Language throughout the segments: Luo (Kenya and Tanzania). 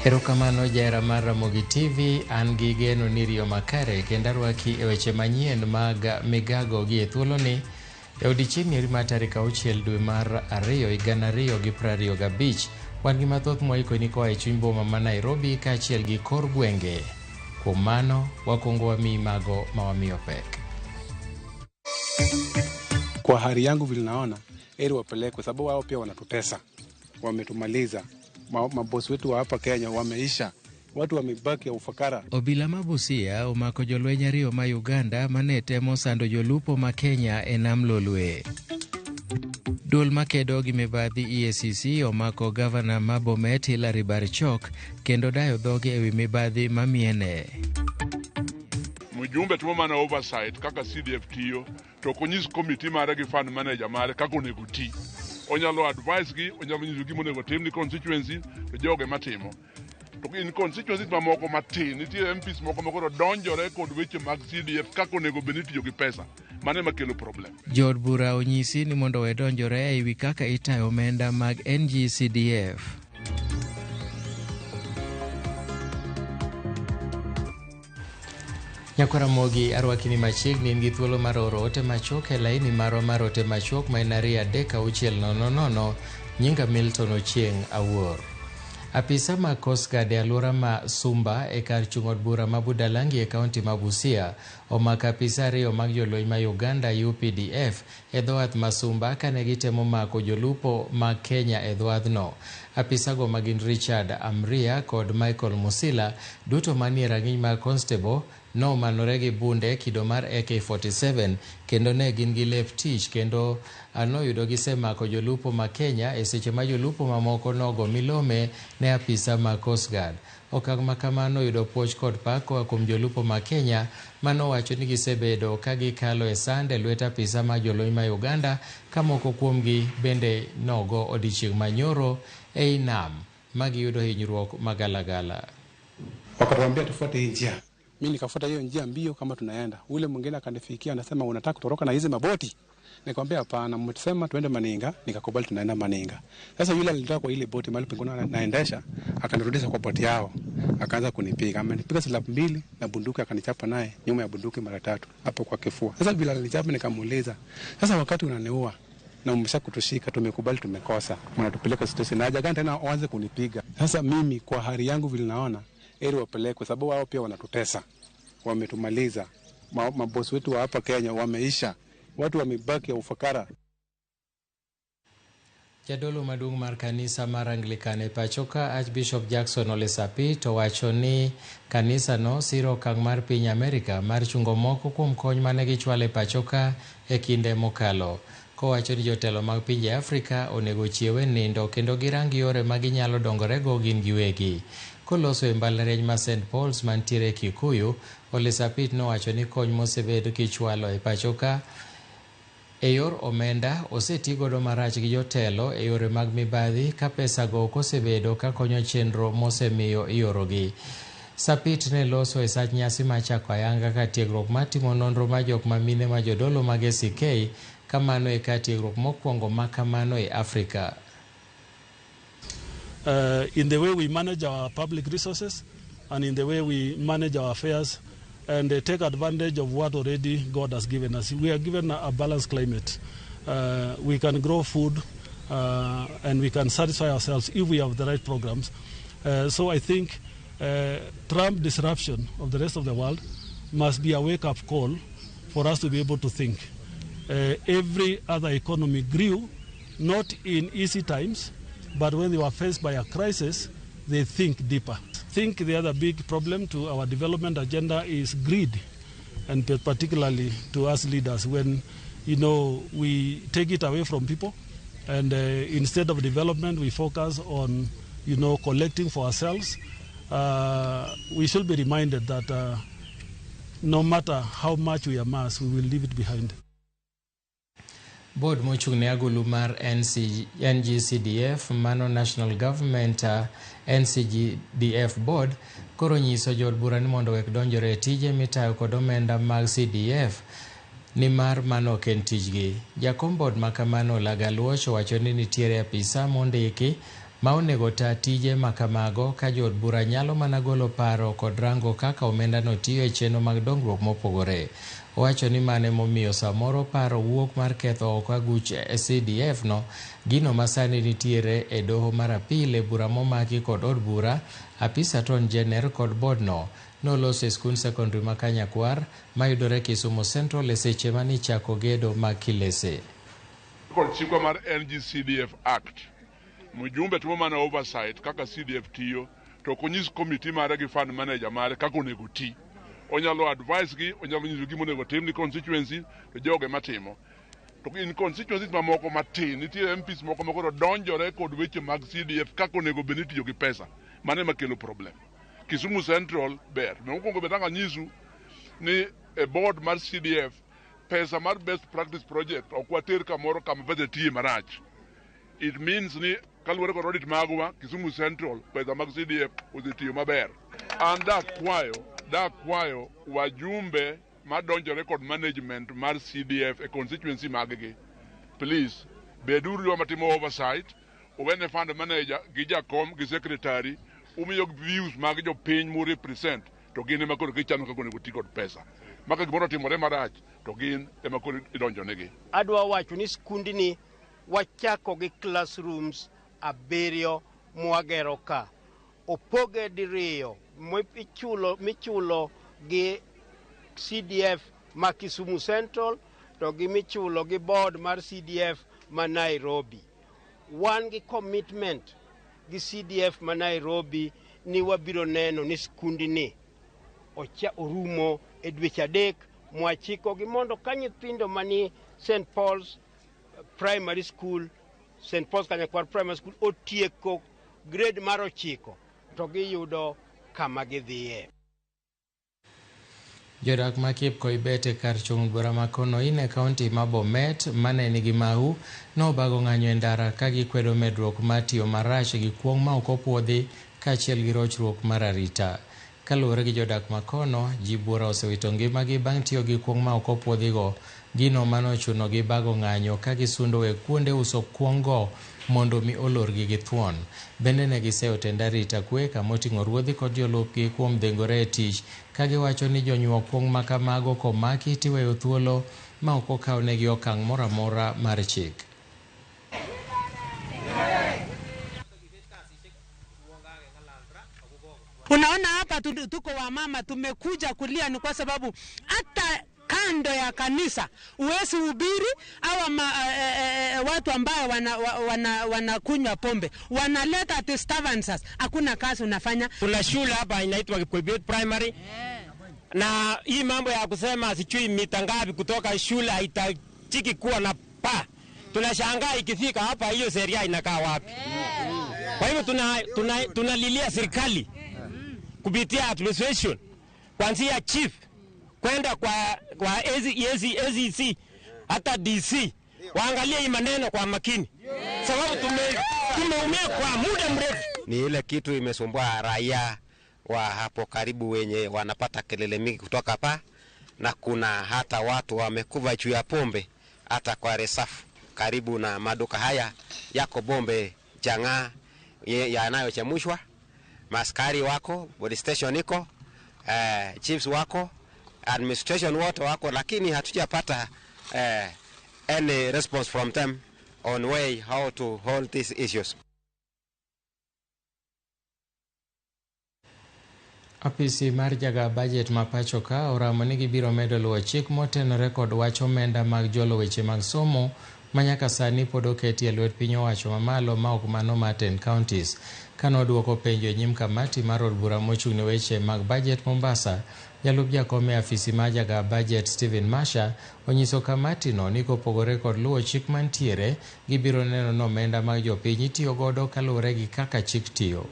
Erokamano jahera mar Ramogi TV, an gi geno ni riyo makare kendo arwaki e weche manyien mag migago gi e thuoloni e odiechieng' eri mar tarik 6 dwe mar 2 higa 2025. Wan gi mathoth mwaikoni koa e chuny boma ma Nairobi kaachiel gi kor gwenge. Kuom mano, wakwongo wamiyi mago ma wamiyo pek. Kwa hali yangu vile naona, heri wapelekwe, sababu wao pia wanatutesa, wametumaliza. Mabosi wetu wa hapa Kenya wameisha, watu wamebaki ya ufakara. Obila ma Busia omako jolweny ariyo ma Uganda mane temo sando jolupo ma Kenya e nam Lolwe. Duol makedo gi mibadhi EACC omako gavana ma Bomet Hilary Barchok kendo dayo dhoge ewi mibadhi mamiene. Mjumbe timo mana oversight kaka CDF tiyo to ok onyis committee mare gi fund manager mare kaka onego ti. Onyalo advise gi, onyalo nyiso gima onego tim ni constituency to jogo ema timo. To in constituencies mamoko matin, nitie MPs moko ma koro donjore kod weche mag CDF kaka onego bed ni itiyo gi pesa. Mano ema kelo problem. Jood bura onyisi ni mondo owe donjore e wi kaka itayo omenda mag NGCDF. Nyakwaramogi arwakini machiegni in gi thuolo mar oro ote machuok e laini marwa mar ote machuok ma en 23600 nyinga Milton Ochieng' Awuor. Apisa mag Coast Guard e alwora ma Sumba e kar chung' od bura ma Budalangi e kaunti ma Busia omako apisa ariyo mag jolweny ma Uganda UPDF e dho wath ma Sumba kane gitemo mako jolupo mag Kenya e dho wadhno. Apisago ma gin Richard Amria kod Michael Musila duto manie rang'iny mar constable nomanore gi bunde kido mar AK-47 kendo ne gin gi lep tich kendo noyudo gisemako jolupo ma Kenya e seche ma jolupo mamoko nogo milome ne apisa mag Coast Guard. Okang' ma kamano oyudo puoch kod pak koa kuom jolupo ma Kenya manowacho ni gisebedo ka gikalo e sand e lwet apisa mag jolweny ma Uganda ka moko kuomgi bende nogo odiechieng' manyoro ei nam ma giyudo hinyruok magalagala. Wakatuambia tufuate hii njia, mi nikafuata hiyo njia mbio kama tunaenda. Ule mwingine akanifikia anasema unataka kutoroka na hizi maboti? Nikamwambia hapana, mmesema tuende Maninga, nikakubali tunaenda Maninga. Sasa yule alinitoa kwa ile boti mahali pengine naendesha, akanirudisha kwa boti yao, akaanza kunipiga. Amenipiga slap mbili na bunduki, akanichapa naye nyuma ya bunduki mara tatu hapo kwa kifua. Sasa vile alinichapa, nikamuuliza, sasa wakati unaniua na umesha kutushika, tumekubali tumekosa, mnatupeleka station na haja gani tena uanze kunipiga? Sasa mimi kwa hali yangu vile naona, heri wapelekwe, sababu wao pia wanatutesa, wametumaliza. Mabosi wetu wa hapa Kenya wameisha, watu wamebaki ya ufakara. Jadolo maduong' mar kanisa mar Anglican e pacho ka Archbishop Jackson Ole Sapit owacho ni kanisano siro okang' mar piny Amerika mar chungo moko kuom kony mane gichwalo e pacho ka e kinde mokalo. Kowacho ni jotelo mag pinje Afrika onego ochiew e nindo kendo girang yore ma ginyalo dongorego gin giwegi. Koloso e mbalariany ma St Paul's mantiere Kikuyu, Ole Sapit nowacho ni kony mosebed kichwalo e pacho ka e yor omenda osetigodo marach gi jotelo e yore mag mibadhi ka pesago ok osebedo ka konyo chenro mosemiyo iorogi. Sapit ne loso e sach nyasi mar chako ayanga ka tiegruok mar timo nonro mar jok ma mine ma jodolo mag ACK kamano e ka tiegruok mokwongo ma kamano e Afrika. In the way we manage our public resources and in the way we manage our affairs and take advantage of what already God has given us. We are given a balanced climate. We can grow food and we can satisfy ourselves if we have the right programs. So I think Trump disruption of the rest of the world must be a wake-up call for us to be able to think. Every other economy grew, not in easy times, but when they were faced by a crisis, they think deeper. Think the other big problem to our development agenda is greed, and particularly to us leaders, when we take it away from people, and instead of development, we focus on collecting for ourselves. We should be reminded that no matter how much we amass, we will leave it behind. Board mochung' ne agulu mar NC, NGCDF mano National Government NCGDF Board koro nyiso jood bura ni mondo owek donjore e tije mitayo kod omenda mag CDF nimar mano ok en tijgi. Jakom board ma kamano Olaga Luoch owacho ni nitiere apisa mondiki ma onego ta tije makamago ka jood bura nyalo mana golo paro kod rango kaka omendano tiyo e chenro mag dongruok mopogore. Owacho ni mano emomiyo samoro paro wuok mar ketho oko aguch CDF no, gino masani nitiere e doho mar apil e bura momaki kod od bura, apis Attorney General kod board no noloso e skund sekondari ma Kanyakwar mayudore Kisumu Central e seche manichako gedo mag kilese. Kod chikwa mar NGCDF Act, mjumbe timo mana oversight kaka CDF tiyo, to ok onyis committee mare gi fund manager mare kaka onego ti. Onyalo advise gi, onyalo nyiso gima onego tim ni constituency, to jogo ema timo. To in constituencies mamoko matin, nitie MPs moko ma koro donjore kod weche mag CDF kaka onego bed ni itiyo gi pesa. Mano ema kelo problem. Kisumu Central ber. Mokwongo be tang' anyisu ni e board mar CDF pesa mar best practice project ok water kamoro kama pesa tiye marach. It means ni kaluwore kod audit magwa Kisumu Central pesa mag CDF osetiyo maber. An dakwayo wajumbe madonjore kod management mar CDF e constituency mag-gi. Please, beduru joma timo oversight, uwene fund manager gi jakom gi secretary, umiyo views mag jopiny mu represent, to gin ema koro gichano kaka onego ti kod pesa. Maka gimoro otimore marach, to gin ema koro idonjonegi. Adwa wacho ni skundni wachako gi classrooms 7 mwagero ka. Opoge diriyo michulo gi CDF ma Kisumu Central to gi michulo gi board mar CDF ma Nairobi. Wan gi commitment gi CDF ma Nairobi ni wabiro neno ni skundni orumo e dweche 3 mwachiko gi mondo ka nyithindo mani St. Paul's Primary School, St. Paul's Kanyakwar Primary School otieko grade mar 9 to giyudo kama gidhiye. Jodak ma Kipkoibet e kar chung' bura ma Konoin e kaunti ma Bomet mane nigi mahu nobago ng'anyo e ndara ka gikwedo medruok mar tiyo marach gi kuong' ma ok opuodhi kaachiel gi rochruok mar arita. Kaluwore gi jodak ma kono, ji buora osewito ngimagi bang' tiyo gi kuong' ma ok opuodhigo, gino manochunogi bago ng'anyo ka gisundo e kuonde uso kuong' go mondo mi olorgi gi thuon. Bende ne giseyo tend arita kwe kamoting'o ruodhi kod jolupgi kuom dhengore e tich ka giwacho ni jonyuo kuong' makamago komaki tiweyo thuolo ma ok okawnegi okang' moro amora mar chik. Unaona hapa tuko wamama tumekuja kulia ni kwa sababu hata kando ya kanisa uwezi hubiri au watu ambao wanakunywa pombe wanaleta disturbances, hakuna kazi unafanya. Kuna shule hapa inaitwa Kipkoibet Primary, na hii mambo ya kusema sijui mita ngapi kutoka shule haitajiki kuwa na paa. Tunashangaa ikifika hapa hiyo sheria inakaa wapi? Kwa hivyo tunalilia serikali kupitia administration kuanzia chief kwenda kwa ACC hata DC waangalie hii maneno kwa makini, sababu tumeumia kwa muda mrefu. Ni ile kitu imesumbua raia wa hapo karibu wenye wanapata kelele mingi kutoka hapa, na kuna hata watu wamekufa juu ya pombe hata kwa resafu karibu na maduka haya yako bombe chang'aa yanayochemshwa. Maskari wako, police station iko, chiefs wako, administration wote wako, lakini hatujapata any response from them on way how to hold these issues. Apisi mar jaga budget ma pacho ka oramo ni gibiro medo luwo chik motenore kod wach omenda mag jolo weche mag somo manyaka sani pod oketi e lwet piny owacho mamalo ma ok mano mar 10 counties. Kanoduoko penjo e nyim kamati mar od bura mochung' ne weche mag budget Mombasa, jalup jakom e afisi mar jaga budget Stephen Masha onyiso kamati no ni kopogore kod luwo chik mantiere, gibiro neno ni omenda mag jopiny itiyo godo kaluwore gi kaka chik tiyo.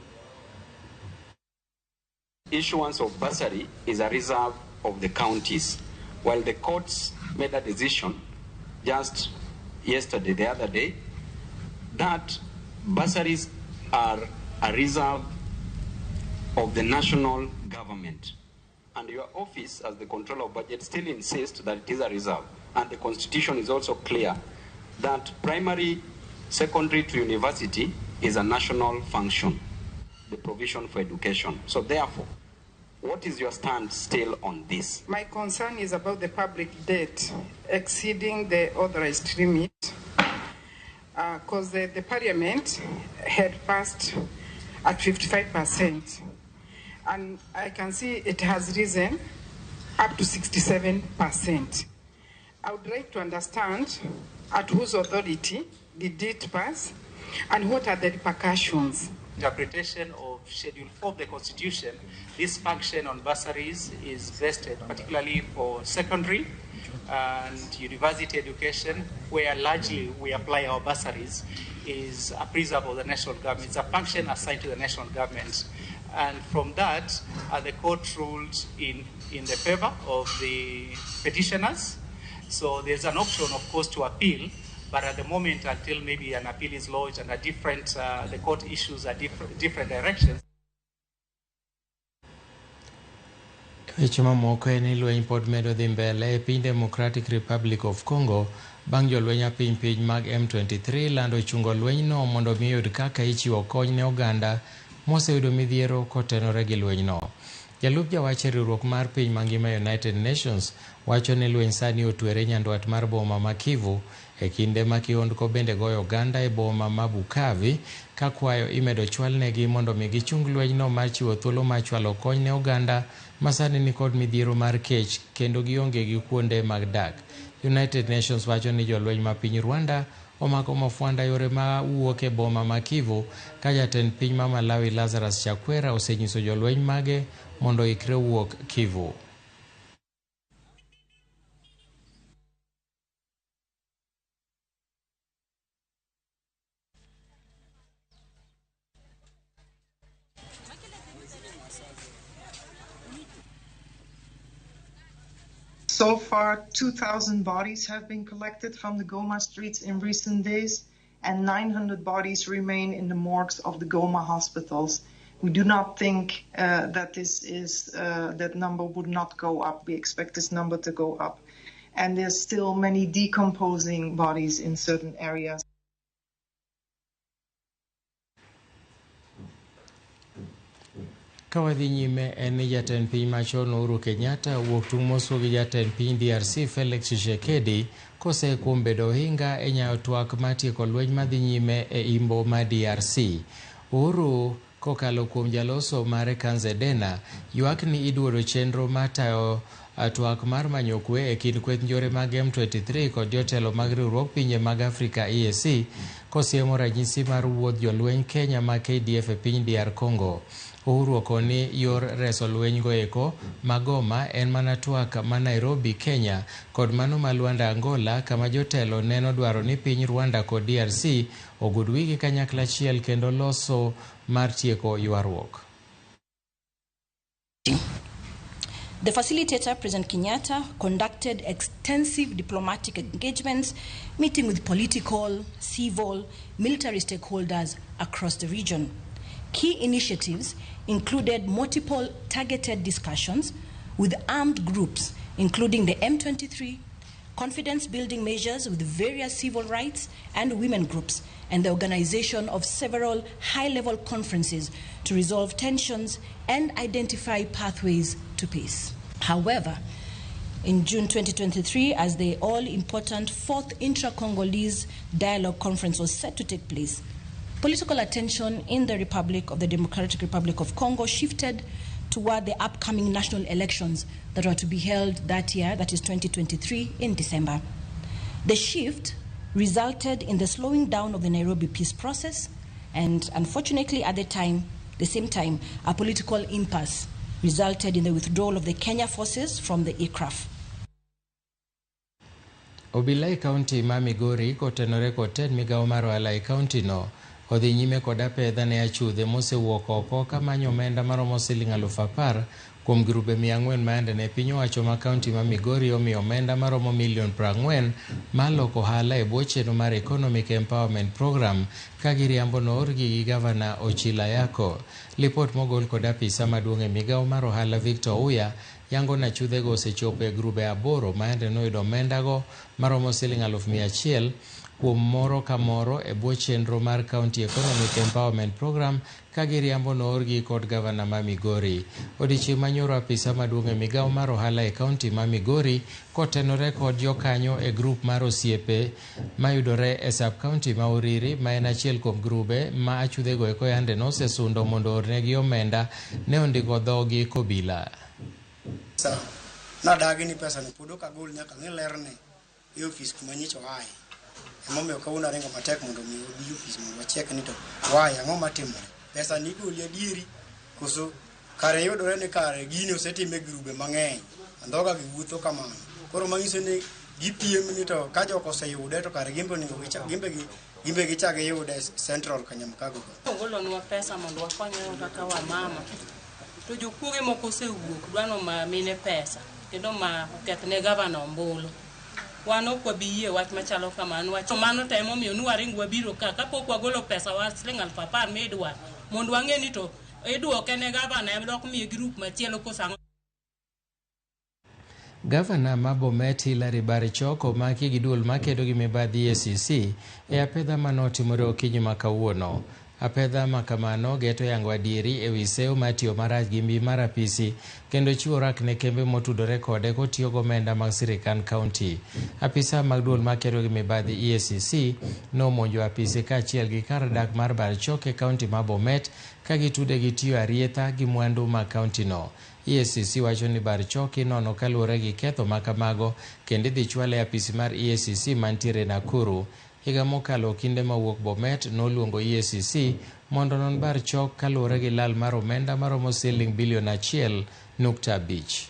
Issuance of bursary is a reserve of the counties, while the courts made a decision just yesterday, the other day, that bursaries are a reserve of the national government. And your office, as the controller of budget, still insists that it is a reserve. And the constitution is also clear that primary, secondary to university is a national function, the provision for education. So therefore, what is your stand still on this? My concern is about the public debt exceeding the authorized limit, because the parliament had passed at 55%, and I can see it has risen up to 67%. I would like to understand at whose authority did it pass, and what are the repercussions? Interpretation of Schedule 4 of the Constitution, this function on bursaries is vested, particularly for secondary and university education, where largely we apply our bursaries, is a preserve of the national government. It's a function assigned to the national government. And from that, the court ruled in the favor of the petitioners. So there's an option, of course, to appeal, but at the moment, until maybe an appeal is lodged and a different, the court issues a different directions. Weche mamoko en ni lweny pod medo dhi mbele e piny Democratic Republic of Congo bang' jolweny apiny piny mag M23 lando chungo lwenyno mondo mi oyud kaka ichiwo kony ne oganda moseyudo midhiero kotenore gi lwenyno. Jalup jawach e riwruok mar piny mangima United Nations wacho ni lweny sani otwere nyandwat mar boma ma Kivu e kinde ma kihondko bende goyo oganda e boma ma Bukavu ka kwayo imedo chwalnegi mondo mi gichung lwenyno mar chiwo thuolo mar chwalo kony ne oganda ma sani nikod midhiero mar kech kendo gionge gi kuonde mag dak. United Nations wacho ni jolweny ma piny Rwanda omako mafwanda yore ma wuok e boma ma Kivu ka jatend piny ma Malawi Lazarus Chakwera osenyiso jolweny mage mondo oikre wuok Kivu. So far, 2,000 bodies have been collected from the Goma streets in recent days, and 900 bodies remain in the morgues of the Goma hospitals. We do not think that this is that number would not go up. We expect this number to go up. And there's still many decomposing bodies in certain areas. Ka wadhi nyime en ni jatend piny machon Uhuru Kenyatta owuok tung' mosuo gi jatend piny DRC Felix Tshisekedi kose kuom bedo ohinga e nyayo twak mar tieko lweny madhi nyime e imbo mar DRC. Uhuru kokalo kuom jaloso mare Kanze Dena ywak ni iduodo chenro mar tayo twak mar manyo kwe e kind kweth njore mag M23 kod jotelo mag riwruog pinje mag Afrika EAC kosiemo ranyisi mar wuodh jolweny Kenya ma KDF e piny DR Congo. Uhuru okoni yor reso lweny go eko ma Goma en mana twak ma Nairobi, Kenya kod mano ma Luanda, Angola kama jotelo neno dwaro ni piny Rwanda kod DRC ogud wigi kanyakla achiel kendo loso mar tieko ywaruok. The facilitator, President Kenyatta, conducted extensive diplomatic engagements, meeting with political, civil, military stakeholders across the region. Key initiatives included multiple targeted discussions with armed groups, including the M23, confidence-building measures with various civil rights and women groups, and the organization of several high-level conferences to resolve tensions and identify pathways to peace. However, in June 2023, as the all-important fourth Intra-Congolese Dialogue Conference was set to take place, political attention in the Republic of the Democratic Republic of Congo shifted toward the upcoming national elections that were to be held that year, that is 2023, in December. The shift resulted in the slowing down of the Nairobi peace process, and unfortunately at the time, the same time, a political impasse resulted in the withdrawal of the Kenya forces from the ECRAF. Obila e kaunti ma Migori kotenore kod tend migawo mar ohala e kaunti no odhi nyime kod apedha ne achudhe mosewuok oko kamanyo omenda maromo siling 10,000 kuom grube 400 ma yande ne piny owacho ma kaunti ma Migori omiyo omenda maromo milion 40 mar loko ohala e bwo chenro mar Economic Empowerment Program ka giriambo noorgi gi gavana Ochila Yako. Lipot mogol kod apisa maduong' e migawo mar ohala Victor Uya yango na achudhego osechopo e grube 8 ma yande noyudo omendago maromo siling 100,000 Kuom moro ka moro e bwo chenro mar County Economic Empowerment Program ka giriambo noorgi kod gavana ma Migori. Odiechieng' manyoro apisa maduong' e migawo mar ohala e kaunti ma Migori kotenore kod jokanyo e grup mar osiepe mayudore e sub kaunti ma Uriri ma en achiel kuom grube ma achudhego eko yande nosesundo mondo oornegi omenda ne ondiko dhogi kobila. Nadagi ni pesa ni pod ok agol nyaka ng'i lerne e ofis kuma nyicha oaye. Emomiyo kawuono aringo matek mondo mi obi e ofis mondo wachek ni to why ang'o matimore. Pesa ni igoli adieri koso kare yudore ni kare gini osetim e grube mang'eny. Andhoga gi wuotho kamano. Koro manyiso ni gipiem ni to ka jok oseyude to kare gimbe onego gichak gimbe gichak giyude Central Kanyamkago. Ogolonwa pesa mondo wakonywa kaka wamama. To jokuoge moko osewuok dwa noma mine pesa kendo ma oketh ne gavana ombulu. Wan ok wabi yie wach machalo kamano. Wach mano to emomiyo nwaringo wabiro ka kapok wagolo pesa wa siling 10,000 midwaro mondo wang'e ni to iduoke ne gavana dok miye grup machielo koso ang'o. Gavana ma Bomet Hilary Barchok omaki gi duol makedo gi mibadhi EACC e apedha manotimore okinyi ma kawuono. Apedha ma kamano geto yango adieri e wi seyo mar tiyo marach gi mbi mar apisi kendo chiwo rak ne kembe motudore kode kotiyo gi omenda mag sirikand kaunti. Apisa mag duol makedo gi mibadhi EACC nomonjo apisi kaachiel gi kar dak mar Barchok e kaunti ma Bomet ka gitude gi tiyo arietha gi mwandu mag kauntino. EACC wacho ni Barchok inono kaluwore gi ketho ma kamago kendo idhi chwale e apisi mar EACC mantiere Nakuru. Higa mokalo okinde mawuok Bomet noluongo EACC mondo onon Barchok kaluwore gi lal mar omenda maromo siling bilion 1.5.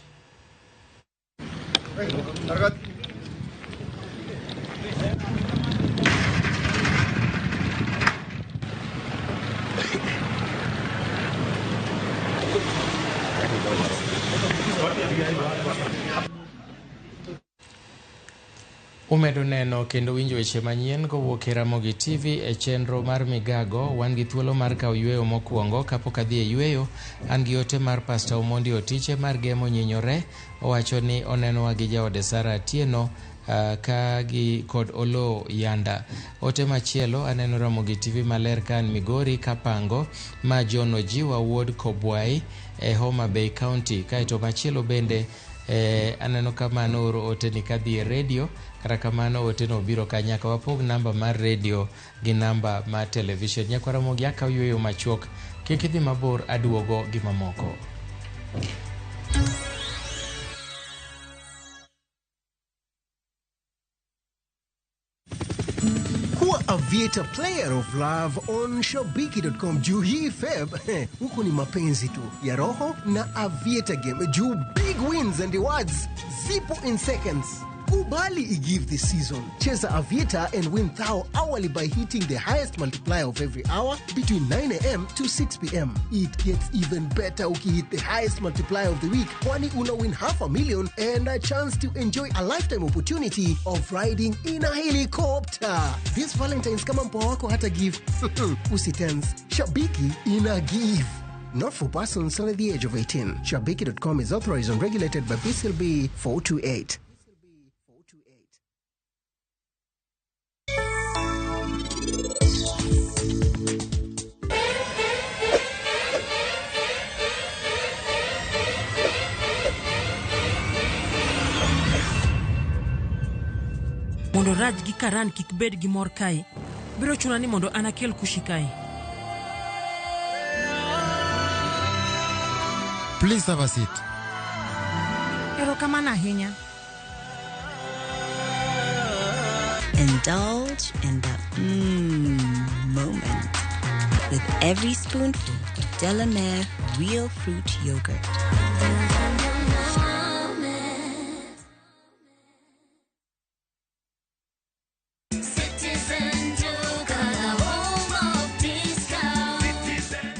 Umedo neno kendo winjo weche manyien kowuok e Ramogi TV e chenro mar Migago. Wan gi thuolo mar kawo yweyo mokwongo. Kapok adhi e yweyo, an gi ote mar Pastor Omondi Otiche mar Gemo Nyinyore. Owacho ni onenowa gi jaode Sara Atieno ka gi kod Oloo Yanda. Ote machielo aneno Ramogi TV maler ka an Migori Kapango ma John Ojiwa wuod Kobwai e Homa Bay County. Kaeto machielo bende aneno ka mano oro ote ni kadhi e redio. Kata kamano ote no biro ka nyaka wapog namba mar redio gi namba mar television. Nyakwa Ramogi akaw yweyo machuok, kik idhi mabor, aduogo gi mamoko. Kuwa Aviator player of love on Shabiki.com juu hii Feb huku ni mapenzi tu ya roho na Aviator game juu big wins and rewards zipo in seconds. Kubali igive this season. Cheza Aviator and win thou hourly by hitting the highest multiplier of every hour between 9 a.m. to 6 p.m. It gets even better ukihit the highest multiplier of the week, kwani una win 500,000 and a chance to enjoy a lifetime opportunity of riding in a helicopter. This Valentine's kama mpoa wako hata give. Usitense. Shabiki ina give. Not for persons under the age of 18. Shabiki.com is authorized and regulated by PCLB 428. Mondo Raj gi Karan kik bed gi mor kae, biro chuna ni mondo an akel kushi kae. Please have a seat. Erokamano ahinya. Indulge in the moment with every spoonful of Delamere Real Fruit Yogurt.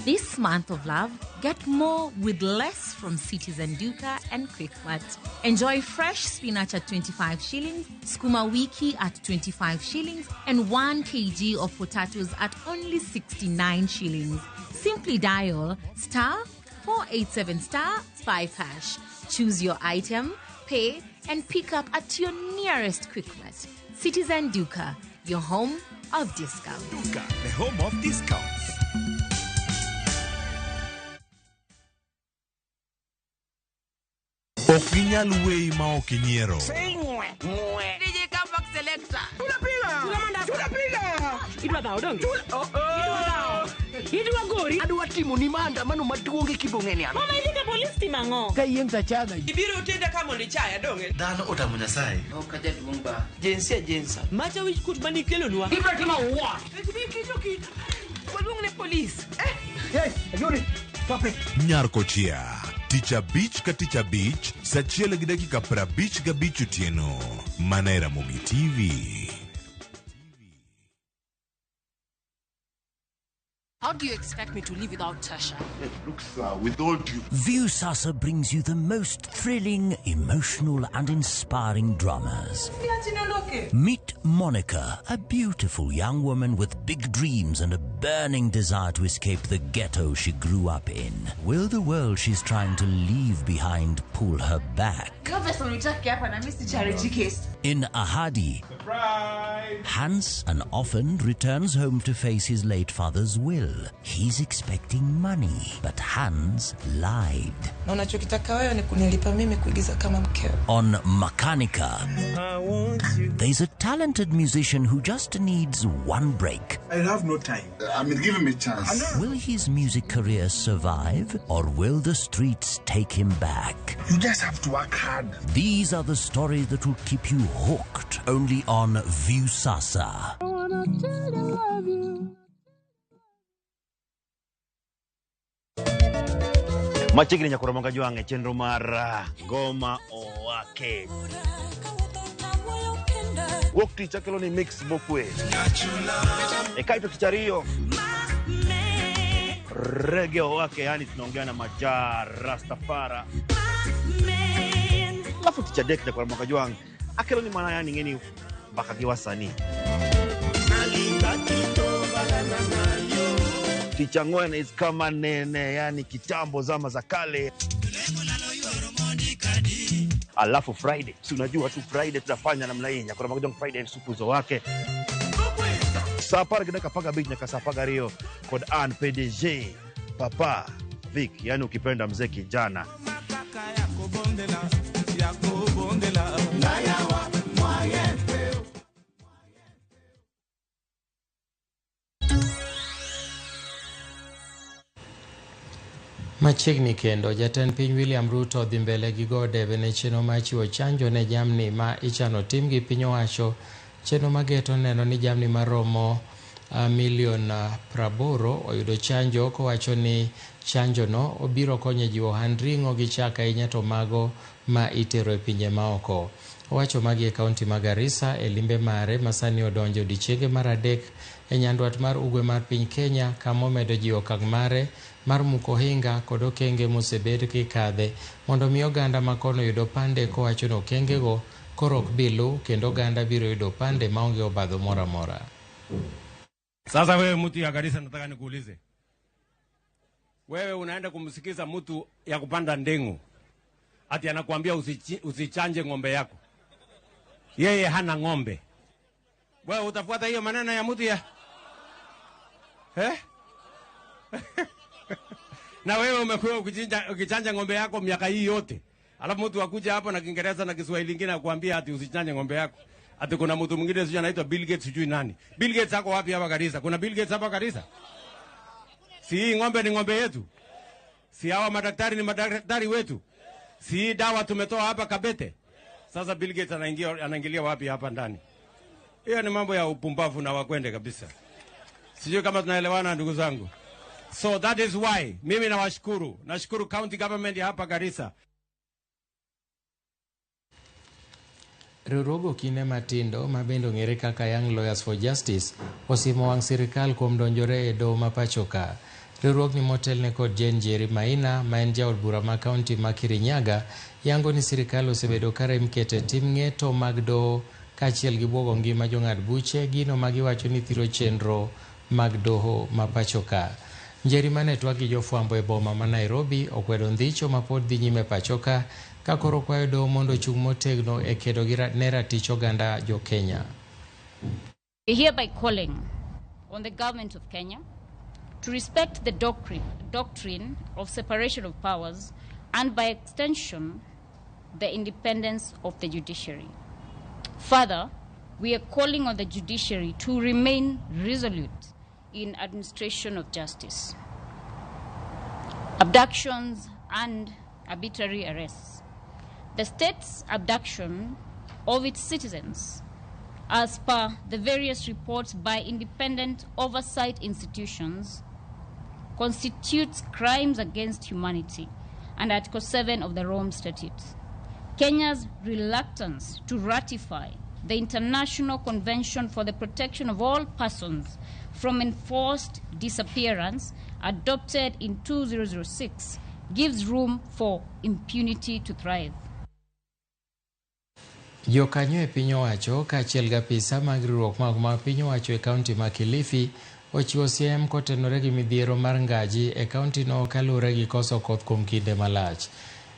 This month of love, get more with less from Citizen Duka and Quickmart. Enjoy fresh spinach at 25 shillings, skuma wiki at 25 shillings, and 1 kg of potatoes at only 69 shillings. Simply dial star 487 star 5 hash. Choose your item, pay, and pick up at your nearest Quickmart. Citizen Duka. your home of discounts. Duka, the home of discounts. Ok ginyal weyi ma ok inyiero. DJ Comeback Selector. Tunapiga. Idwa dhawo donge? Idwa dhawo. Idwa gori. Adwa timo ni maandamano maduong' e Kibong'eni an. Mama ilika polis timang'o? Ka yieng' tachaga. Ibiro tenda ka mondo ichaya donge? Dhano otamo Nyasaye. Ok ajaduong' ba. Jinsia jinsa. Macha wich kut mane ikelonwa. Ibiro timo what? Kik waluong ne polis. Yes, Ajuri. Stop it. Nyar Kochia. Tich abich ka tich abich, saa achiel gi dakika 55 otieno. Mana e Ramogi TV. How do you expect me to live without Tasha? Look, sir, with all due Viusasa brings you the most thrilling, emotional, and inspiring dramas. Meet Monica, a beautiful young woman with big dreams and a burning desire to escape the ghetto she grew up in. Will the world she's trying to leave behind pull her back? In Ahadi, Hans, an orphan, returns home to face his late father's will. He's expecting money, but Hans lied. Na unachokitaka wewe ni kunilipa mimi kuigiza kama mkeo. On Makanika, there's a talented musician who just needs one break. I have no time. I mean, give him a chance. Will his music career survive, or will the streets take him back? You just have to work hard. These are the stories that will keep you hooked only on Viusasa. Machiegni nyaka romo ga jwang' e chenro mar Ngoma Owake. Wuok tich akelo ni mix mokwe. E kaeto tich ariyo Reggae Owake, yani tunaongea na Majaa Rastafara. Alafu tich adek nyaka romo ga jwang' akelo ni mana yani ng'eni mbaka gi wasanii. Tich ang'wen is kama nene, yani kitambo zama za kale. Alafu Friday, si unajua tu Friday tunafanya namna hii, nyakora magojong Friday supuzo wake. Saa apar gi dakika 15 nyaka saa 12 kod an PDG Papa Vic, yani ukipenda mzee kijana. Machiegni kendo, jatend piny William Ruto dhi mbele gi go debe ne chenro mar chiwo chanjo ne jamni ma ichano tim gi piny owacho. Chenro mageto neno ni jamni maromo milion 80 oyudo chanjo, kowacho ni chanjo no obiro konyo e jiwo ohand ring'o gi chak ahinya to mago ma itero e pinje maoko. Owacho magi e kaunti ma Garissa e limbe mare ma sani odonjo odiechienge mar adek e nyandwat mar ugwe mar piny Kenya, kama omedo jiwo okang' mare mar muko ohinga kod okenge mosebed kikadhe mondo mi oganda ma kono oyud opande, kowacho ni okengego koro ok bi luw kendo oganda biro yudo opande maonge obadho moro amora. Sasa wewe mtu ya Garissa, nataka nikuulize. Wewe unaenda kumsikiza mtu ya kupanda ndengu, ati anakuambia usichanje ng'ombe yako. Yeye hana ng'ombe. Wewe utafuata hiyo maneno ya mtu ya? Eh? Na wewe umekuwa ukichanja ng'ombe yako miaka hii yote. Alafu mtu akuja hapa na Kiingereza na Kiswahili kingine akwambia ati usichanje ng'ombe yako. Ati kuna mtu mwingine sijui anaitwa Bill Gates sijui nani. Bill Gates ako wapi hapa Garissa? Kuna Bill Gates hapa Garissa? Si hii ng'ombe ni ng'ombe yetu? Si hawa madaktari ni madaktari wetu? Si hii dawa tumetoa hapa Kabete? Sasa Bill Gates anaingilia wapi hapa ndani? Hiyo ni mambo ya upumbavu na wakwende kabisa. Sijui kama tunaelewana ndugu zangu. So that is why mimi nawashukuru. Nashukuru county government ya hapa Garissa. Riwruog okinde matindo ma bende ong'ere kaka Young Lawyers for Justice osimo wang' sirikal kuom donjore e doho ma pacho ka. Riwruogni motelne kod Jane Njeri Maina ma en jaod bura ma kaunti ma Kirinyaga yango ni sirikal osebedo ka rem keto e tim ng'eto mag doho kaachiel gi buogo ngima jong'ad buche, gino ma giwacho ni thiro chenro mag doho ma pacho ka. Njeri mane twak gi jofwambo e boma ma Nairobi okwedo ndhicho ma pod dhi nyime pacho ka ka koro kwayo doho mondo ochung' motegno e kedo gi ne ratich oganda jo Kenya. We're hereby calling on the government of Kenya to respect the doctrine of separation of powers and, by extension, the independence of the judiciary. Further, we are calling on the judiciary to remain resolute in administration of justice. Abductions and arbitrary arrests. The state's abduction of its citizens, as per the various reports by independent oversight institutions, constitutes crimes against humanity and Article 7 of the Rome Statute. Kenya's reluctance to ratify the International Convention for the Protection of All Persons from Enforced Disappearance, adopted in 2006, gives room for impunity to thrive. Jokanyo e piny owacho kaachiel gi apisa mag riwruok mag piny owacho e kaunti ma Kilifi ochiwo siem kotenore gi midhiero mar ngaji e kaunti no kaluwore gi koso koth kuom kinde malach.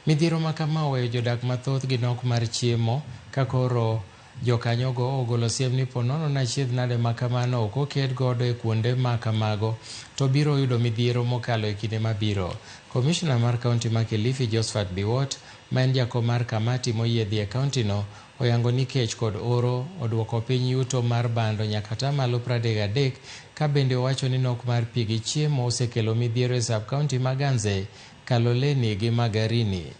Midhiero ma kama oweyo jodak mathoth gi nok mar chiemo ka koro jokanyogo ogolo siem ni po nono ni achiedh nade ma kamano ok oked godo e kuonde ma kamago to biro yudo midhiero mokalo e kinde mabiro. Komishona mar kaunti ma Kilifi Josephat Biwott ma en jakom mar kamati moyiedhi e kaunti no oyango ni kech kod oro oduoko piny yuto mar bando nyaka atamalo 33 ka bende owacho ni nok mar pi gi chiemo osekelo midhiero e sub kaunti ma Ganze, Kaloleni gi Magarini.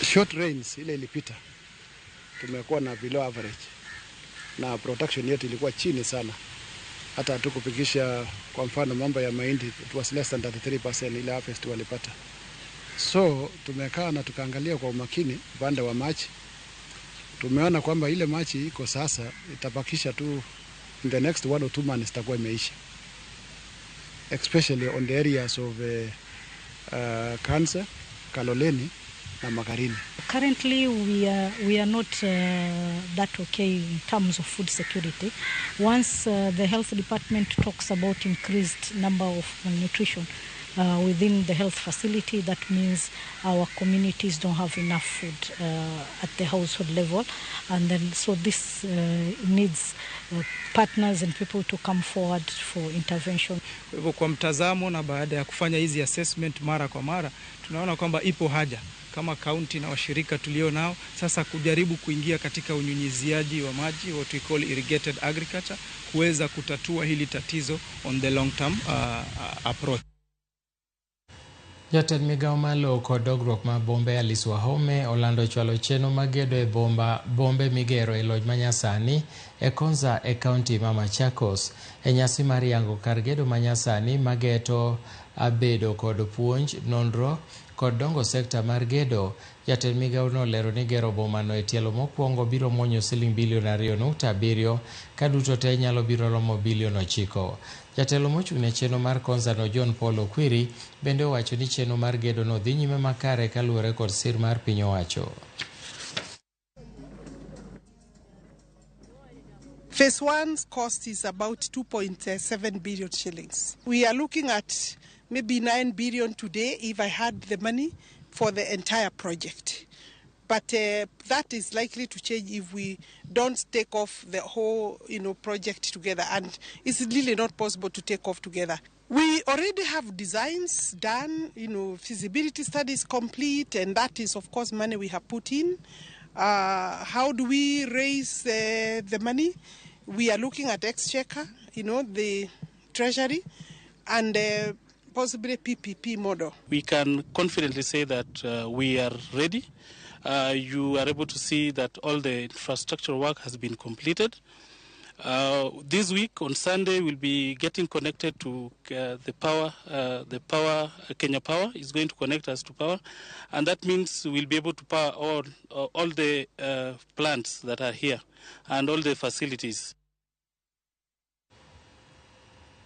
Short rains ile ilipita tumekuwa na below average na production yetu ilikuwa chini sana, hata hatukufikisha. Kwa mfano mambo ya mahindi, it was less than 33% ile harvest walipata. So tumekaa na tukaangalia kwa umakini upande wa maji, tumeona kwamba ile maji iko sasa itabakisha tu in the next 1 or 2 months itakuwa imeisha, especially on the areas of Kanza, Kaloleni na Magarini. Currently we are not that okay in terms of food security. Once the health department talks about increased number of malnutrition within the health facility, that means our communities don't have enough food at the household level, and then so this needs partners and people to come forward for intervention. Kwa hivyo kwa mtazamo na baada ya kufanya hizi assessment mara kwa mara, tunaona kwamba ipo haja kama kaunti na washirika tulio nao sasa kujaribu kuingia katika unyunyiziaji wa maji, what we call irrigated agriculture, kuweza kutatua hili tatizo on the long term approach. Jatend migao mar lowo kod dongruok mar bombe Alice Wahome olando chwalo chenro mag gedo e bombe migero e lony manyasani e Konza e kaunti ma Machakos. E nyasi mar yango kar gedo manyasani mageto bedo kod puonj, nonro kod dongo sekta mar gedo, jatend migao no olero ni gero bomano e tielo mokwongo biro muonyo siling bilion 2.7 ka duto te nyalo biro romo bilion 9. Jatelo mochung' ne chenro mar Konza no John Paul Okwiri bende owacho ni chenro mar gedo no dhi nyime makare kaluwore kod sir mar piny owacho. Phase one's cost is about 2.7 billion shillings. We are looking at maybe 9 billion today if I had the money for the entire project. But that is likely to change if we don't take off the whole, project together. And it's really not possible to take off together. We already have designs done, feasibility studies complete, and that is, of course, money we have put in. How do we raise the money? We are looking at Exchequer, the Treasury, and possibly PPP model. We can confidently say that we are ready. You are able to see that all the infrastructure work has been completed. This week on Sunday, we'll be getting connected to the power. Kenya Power is going to connect us to power, and that means we'll be able to power all the plants that are here and all the facilities.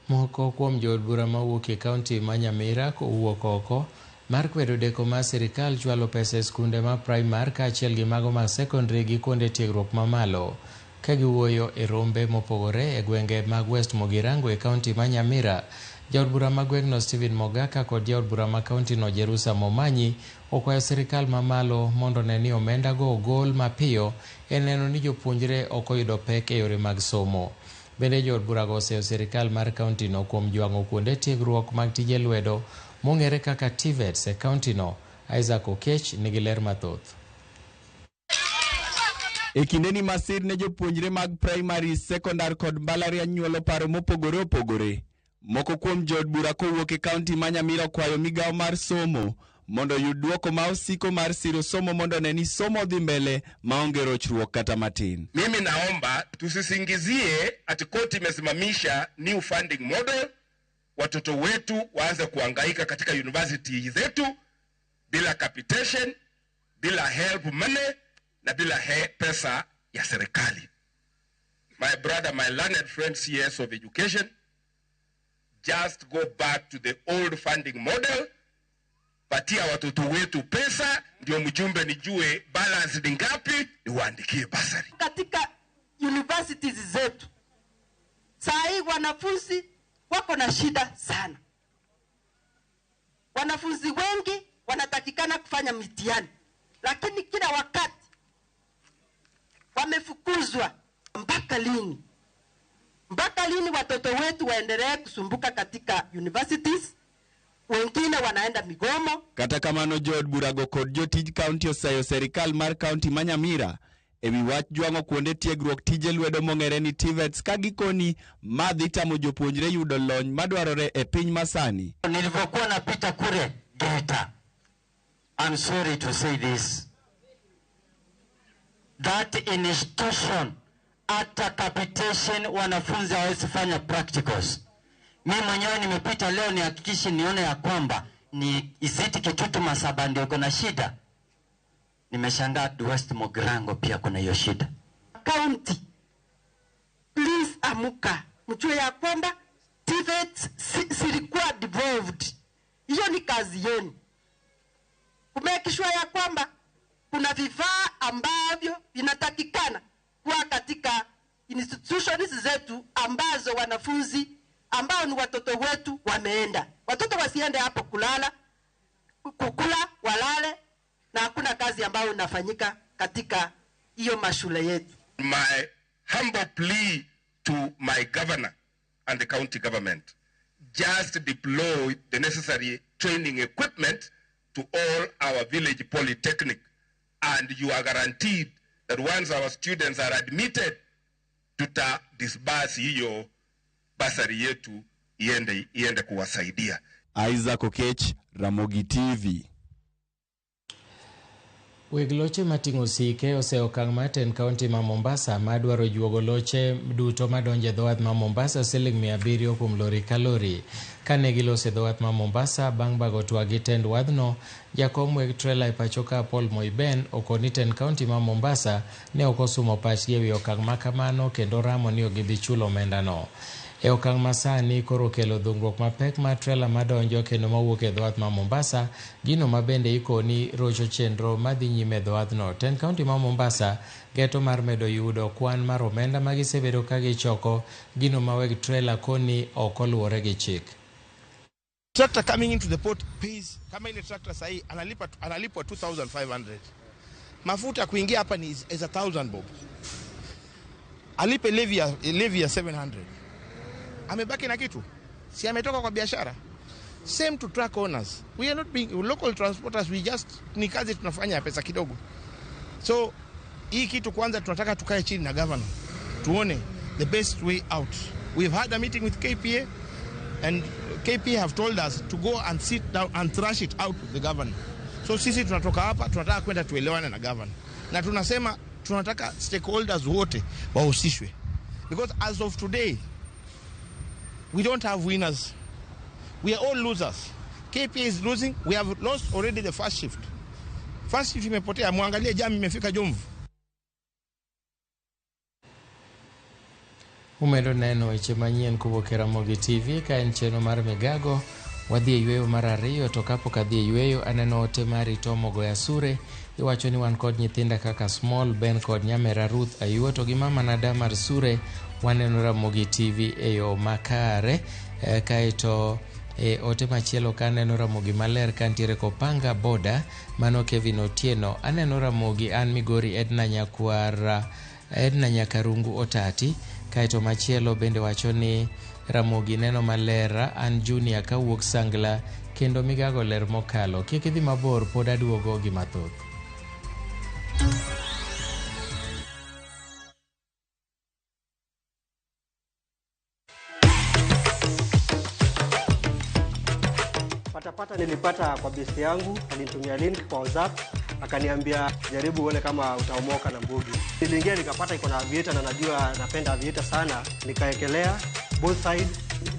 Moko kuom jood bura mawuok e kaunti ma Nyamira owuok oko mar kwedo deko mar sirikal chwalo pesa e skunde ma primar kaachiel gi mago mag sekondari gi kuonde tiegruok mamalo. Ka giwuoyo e rombe mopogore e gwenge mag West Mugirango e kaunti ma Nyamira, jaod bura ma gweng'no Stephen Mogaka kod jaod bura ma kauntino Jerusa Momanyi okwayo sirikal mamalo mondo one ni omendago ogol mapiyo e neno ni jopuonjre ok oyudo pek e yore mag somo. Bende jood burago oseyo sirikal mar kauntino kuom jwang'o kuonde tiegruok mag tije lwedo mong'ere kaka TVETs e kauntino. Isaac Okech nigi ler mathoth. E kindeni masir ne jopuonjre mag primary, secondary kod mbalariany nyuolo paro mopogore opogore. Moko kuom jood bura kowuok e kaunti ma Nyamira okwayo migawo mar somo mondo oyud duoko ma osiko mar siro somo mondo one ni somo dhi mbele maonge rochruok kata matin. Mimi naomba tusisingizie ati koti imesimamisha new funding model, watoto wetu waanze kuhangaika katika university zetu bila capitation, bila help money na bila pesa ya serikali. My brother, my learned friend CS of Education, just go back to the old funding model. Patia watoto wetu pesa, ndio mjumbe nijue balance ni ngapi, niwaandikie basari. Katika universities zetu saa hii wanafunzi wako na shida sana. Wanafunzi wengi wanatakikana kufanya mitihani, lakini kila wakati wamefukuzwa. Mpaka lini? Mpaka lini watoto wetu waendelee kusumbuka katika universities? Wengine wanaenda migomo. Kata kamano jood burago kod jotij kaunti oseyo serikal mar kaunti ma Nyamira e wi wach jwang'o kuonde tiegruok tije lwedo mong'ere ni TVETs ka gikoni ma dhi tamo jopuonjre yudo lony madwarore e piny masani. Nilivyokuwa napita kule Geita, I'm sorry to say this, that institution hata capitation wanafunzi hawawezi fanya practicals. Mimi mwenyewe nimepita leo nihakikishe nione ya kwamba ni isiti Kitutu Masaba ndio kuna shida. Nimeshangaa West Mugirango pia kuna hiyo shida. County, please amuka, mjue ya kwamba TVET zilikuwa devolved. Hiyo ni kazi yenu. Kumekishwa ya kwamba kuna vifaa ambavyo vinatakikana kuwa katika institutions zetu ambazo wanafunzi ambao ni watoto wetu wameenda. Watoto wasiende hapo kulala, kukula, walale, na hakuna kazi ambayo inafanyika katika hiyo mashule yetu. My humble plea to my governor and the county government, just deploy the necessary training equipment to all our village polytechnic, and you are guaranteed that once our students are admitted, tuta disburse hiyo basari yetu iende kuwasaidia. Isaac Okech, Ramogi TV. Weg loche mating'o sike oseyo okang' mar tend kaunti ma Mombasa madwaro juogo loche duto madonjo e dho wath ma Mombasa siling 700 kuom lori ka lori. Kane giloso e dho wath ma Mombasa bang' bago twak gi tend wadhno, jakom weg trela e pacho ka Paul Moiben okoni tend kaunti ma Mombasa ne ok osumo pachgi ewi okang' ma kamano kendo ramo ni ok gibi chulo omendano. E okang' masani koro kelo dhungruok mapek mar trela madonjo kendo mawuok e dho wath ma Mombasa, gino ma bende ikoni rocho chenro madhi nyime e dho wathno. Tend kaunti ma Mombasa geto mar medo yudo kwan mar omenda ma gisebedo ka gichoko, gino ma weg trela koni ok oluwore gi chik. Tractor coming into the port pays, kama ile tractor sahi analipwa 2500. Mafuta kuingia hapa ni is 1000 bob. Alipe levy ya 700. Amebaki na kitu. Si ametoka kwa biashara. Same to truck owners. We are not being local transporters, we just ni kazi tunafanya pesa kidogo. So hii kitu kwanza tunataka tukae chini na governor. Tuone the best way out. We've had a meeting with KPA and KPA have told us to go and sit down and thrash it out with the governor. So sisi tunatoka hapa tunataka kwenda tuelewane na governor. Na tunasema tunataka stakeholders wote wahusishwe. Because as of today we don't have winners. We are all losers. KPA is losing. We have lost already the first shift. First shift imepotea. Muangalie jam imefika Jomvu. Umedo neno weche manyien kowuok e Ramogi TV ka en chenro mar Migago. Wadhi e yweyo mar ariyo, to kapok adhi e yweyo aneno ote mari Tom Ogoya Sure. Iwacho ni wan kod nyithinda kaka Small Ben kod nyamera Ruth Ayuo to gi mama na Damar Sure waneno Ramogi TV e yo makare. Kaeto e ote machielo ka aneno Ramogi maler kantiere Kopanga boda mano Kevin Otieno. Aneno Ramogi an Migori Edna Nyakwara Edna Nyakarungu Otati. Kaeto machielo bende wacho ni Ramogi neno maler an Junior kawuok Sangla kendo migago ler mokalo. Kik idhi mabor pod aduogo gi mathoth. Patapata nilipata kwa besti yangu, alinitumia link kwa WhatsApp, akaniambia jaribu uone kama utaomoka na mbugi. Niliingia nikapata iko na aviator na najua napenda aviator sana, nikaekelea both side,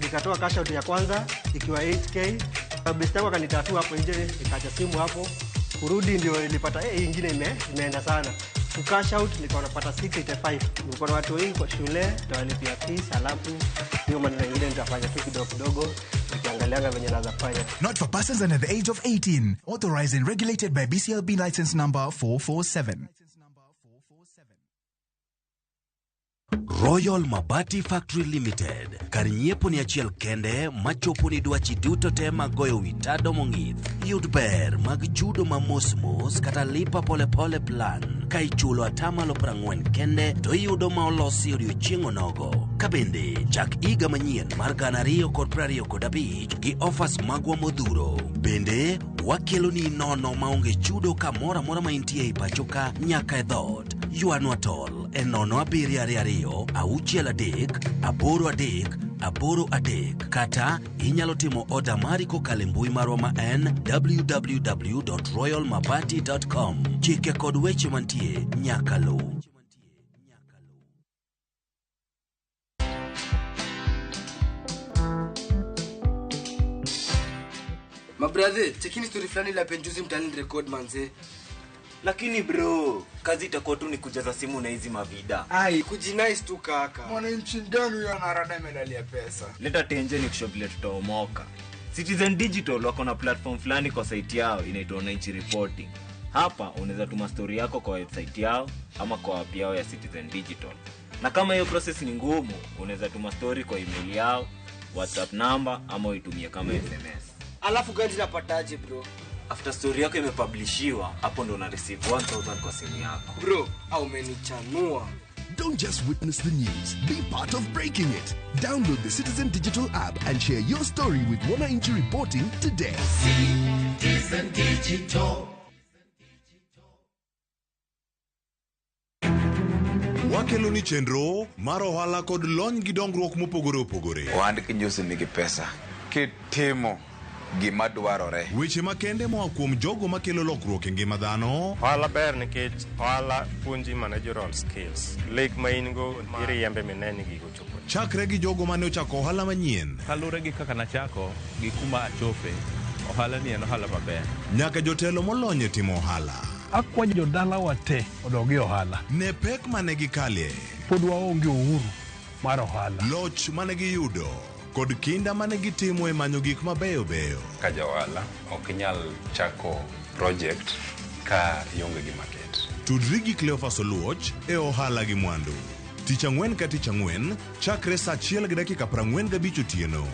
nikatoa cash out ya kwanza ikiwa 8k. Besti yangu akanitatua hapo nje, nikaacha simu hapo. Kurudi ndio nilipata hii ingine imeenda sana. Ku cash out nikawa napata 685. Nilikuwa na watu wengi kwa shule, nitawalipia fees, alafu hiyo maneno mengine nitafanya tu kidogo kidogo nikiangalianga venye naweza fanya. Not for persons under the age of 18. Authorized and regulated by BCLB license number 447. Royal Mabati Factory Limited kar nyiepo ni achiel kende machopo ni dwachi duto te mag goyo wi tado mong'ith. Yud ber mag chudo ma mos mos kata lipa polepole plan ka ichulo atamalo 40 kende to iyudo ma olosi odiochieng' onogo. Ka bende chak higa manyien mar 2025 gi offers magwa modhuro. Bende wakeloni nono maonge chudo kamoro amora ma intie ei pacho ka nyaka e dhoot. Ywanwa tol e 0 7 2 6 3 8 3 8 3 kata inyalo timo oda mari kokalo e mbui marwa ma en www.royalmabati.com. Chike kod weche mantie nyaka luw. Mabrathe, chekini story fulani la penjuzi mtaani record manze. Lakini bro, kazi itakuwa tu ni kujaza simu na hizi mavida. Ai, kujinice tu kaka. Mwananchi gani huyo anarada medali ya pesa? Leta tenje ni kushow vile tutaomoka. Citizen Digital wako na platform fulani kwa site yao inaitwa Wananchi Reporting. Hapa unaweza tuma story yako kwa website yao ama kwa app yao ya Citizen Digital. Na kama hiyo process ni ngumu, unaweza tuma story kwa email yao, WhatsApp number ama uitumie kama SMS. Alafu gani napataje bro? After story yako imepublishiwa, hapo ndo una receive 1000 kwa simu yako. Bro, au umenichanua. Don't just witness the news, be part of breaking it. Download the Citizen Digital app and share your story with Wananchi Reporting today. Citizen Digital. Wakelo ni chenro mar ohala kod lony gi dongruok mopogore opogore. Ohand kinyosi nigi pesa kitimo gima dwarore. Weche makende moa kuom jogo makelo lokruok e ngima dhano. Ohala ber nikech ohala puonji managerial skills. Lek ma in go iriembe mine ni gigo chopo. Chakre gi jogo mane ochako ohala manyien. Kaluwore gi kaka nachako gi kuma achope, ohala ni en ohala maber. Nyaka jotelo molony e timo ohala. Akwayo jodalawa te odog e ohala. Ne pek mane gikalie. Pod waonge uhuru mar ohala. Loch mane giyudo kod kinda mane gitimo e manyo gik mabeyo beyo. Ka ja ohala ok inyal chako project ka ionge gi market. Tudri gi Cleophas Oluoch e ohala gi mwandu. Tich ang'wen ka tich ang'wen chakre saa 1:45 otieno.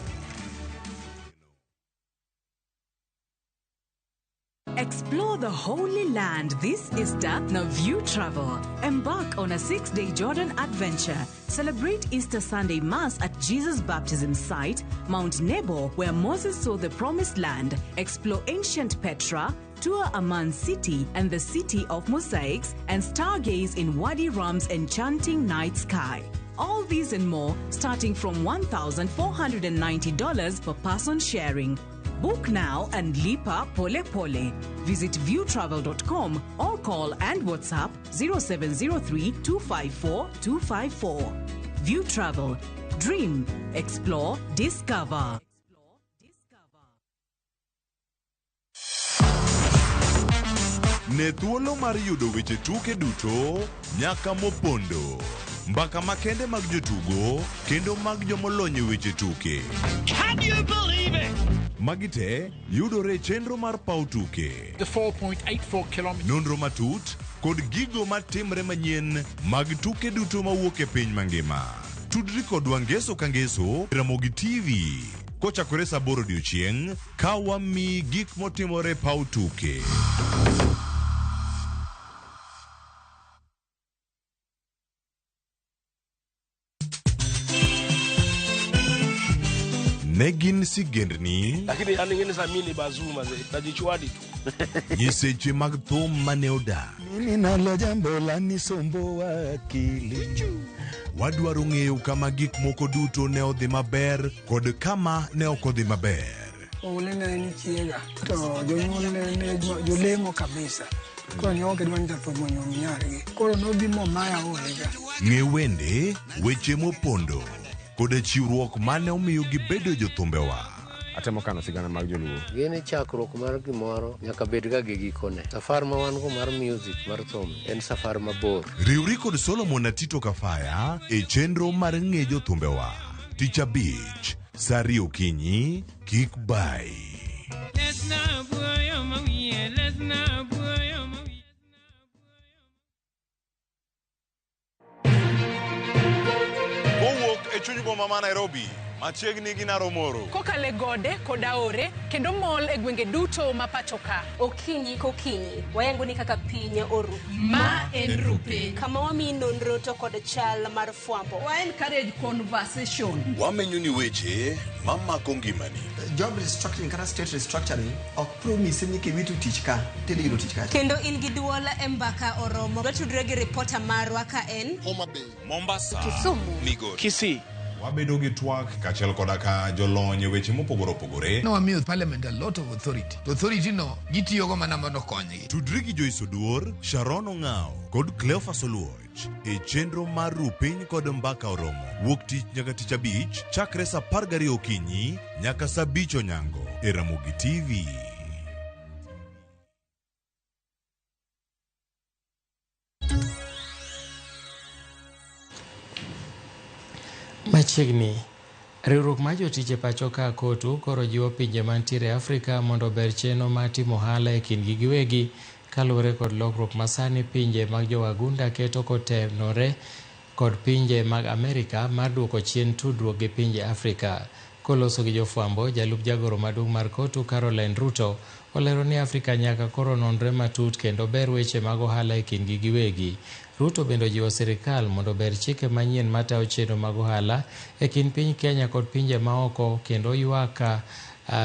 Explore the Holy Land this Easter na View Travel. Embark on a 6-day Jordan adventure. Celebrate Easter Sunday Mass at Jesus' baptism site, Mount Nebo, where Moses saw the Promised Land. Explore ancient Petra, tour Amman City and the City of Mosaics, and stargaze in Wadi Rum's enchanting night sky. All these and more starting from $1,490 per person sharing. Book now and lipa pole pole. Visit viewtravel.com or call and WhatsApp 0703 254 254. View Travel. Dream, explore, discover. Ne thuolo mar yudo weche tuke duto nyaka mopondo. Mbaka makende mag jotugo kendo mag jomolony e weche tuke. Can you believe it? Magi te yudore e chenro mar paw tuke. The 4.84 kilometers. Nonro matut kod gigo matimre manyien mag tuke duto mawuok e piny mangima. Tudri kodwa ngeso ka ngeso Ramogi TV kochakore saa 8 odiochieng' ka wamiyi gik motimore e paw tuke. Ne gin sigendni Lakini yani ngine saa mimi ni bazuu mazee, najichuadi tu. nyiseche mag thum mane odak. Mimi nalo jambo lanisumbua akili. Wadwaro ng'eyo kama gik moko duto ne odhi maber kod kama ne ok odhi maber. Oule ne en chiega to jonyuol ne jolemo kabisa. Koro ne ok gidwa ni jathum onyuom nyargi. Koro nobi momaya olega. Ng'e wende, weche mopondo koda chiwruok mane omiyo gibedo jothumbewa. Atemo kano sigana mag joluo. Gini chakruok mar gimoro nyaka bed ga gi gikone. Safar ma wan go mar music mar thum en safar mabor. Riwri kod Solomon Atito Kafaya e chenro mar ng'e jothumbewa. Tich abich, saa ariyo okinyi, kik bai. Kowuok e chuny boma ma Nairobi, machiegni gi Naromoro. Kokalo e gode kod aore kendo mol e gwenge duto ma pacho ka. Okinyi kokinyi, wayango ni kaka piny oru. Ma en Rupiny. Kama wamiyi nonro to kod chal mar fwambo. Wa encourage conversation. Wamenyo ni weche mamako ngimani. Job restructuring kata state restructuring ok promise ni kiwito tich ka tidhi yudo tich kacha. Kendo in gi duol e mbaka oromo. Watudre gi ripota marwa ka en Homa Bay, Mombasa, Kisumu, Migori, Kisii. Wabedo gi twak kaachiel koda ka jolony e weche mopogore opogore. Nowamiyo parliament a lot of authority. To authority no gitiyogo mana mondo okonygi. Tudri gi Joyce Oduor, Sharon Ong'ao kod Cleophas Oluoch e chenro mar Rupiny kod Mbaka Oromo. Wuok tich nyaka tich abich chakre saa 12 okinyi nyaka saa 5 onyango e Ramogi TV. Machiegni, riwruok mar jotich e pacho ka KOTU koro jiwo pinje mantiere e Afrika mondo ober chenro mar timo ohala e kindgi giwegi kaluwore kod lokruok masani pinje mag jowagunda keto kotenore kod pinje mag Amerika mar duoko chien tudruok gi pinje Afrika. Koloso gi jofwambo, jalup jagoro maduong' mar KOTU Caroline Ruto olero ni Afrika nyaka koro nonre matut kendo ber weche mag ohala e kindgi giwegi. Ruto bende ojiwo sirikal mondo ober chike manyien matayo chenro mag ohala e kind piny Kenya kod pinje maoko kendo ywak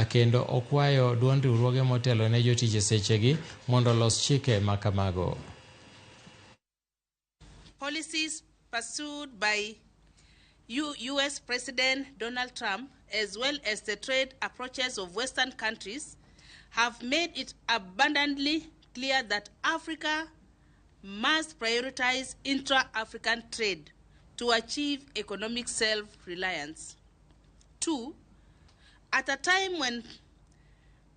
kendo okwayo duond riwruoge motelo ne jotich e sechegi mondo olos chike ma kamago. Policies pursued by US President Donald Trump, as well as the trade approaches of Western countries, have made it abundantly clear that Africa must prioritize intra-African trade to achieve economic self-reliance. 2, at a time when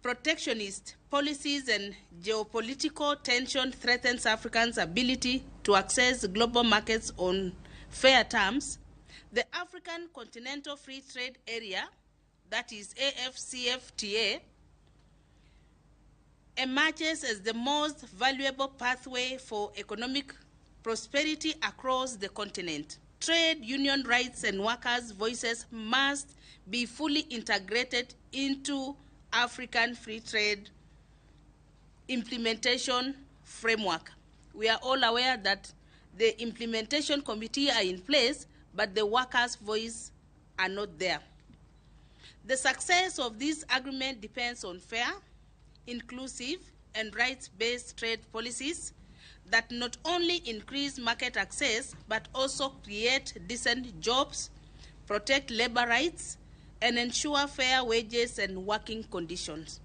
protectionist policies and geopolitical tension threatens Africans' ability to access global markets on fair terms, the African Continental Free Trade Area, that is AfCFTA, emerges as the most valuable pathway for economic prosperity across the continent. Trade union rights and workers' voices must be fully integrated into African free trade implementation framework. We are all aware that the implementation committee are in place, but the workers' voice are not there. The success of this agreement depends on fair, inclusive, and rights-based trade policies that not only increase market access, but also create decent jobs, protect labor rights, and ensure fair wages and working conditions.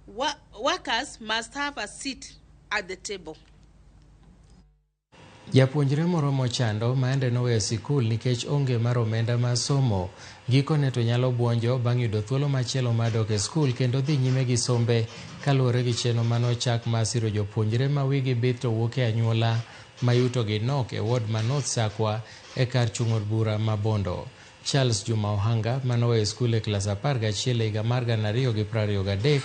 Workers must have a seat at the table. Japuonjre moro mochando maende noweyo sikul nikech onge mar omenda mar somo gikone to nyalo buonjo bang' yudo thuolo machielo mar dok e skul kendo dhi nyime gi sombe kaluwore gi chenro manochak mar siro jopuonjre ma wigi bith to wuok e anyuola ma yutogi nok e ward ma North Sakwa e kar chung' od bura ma Bondo. Charles Juma Ohanga manoweyo skul e klas 11 e higa mar 2023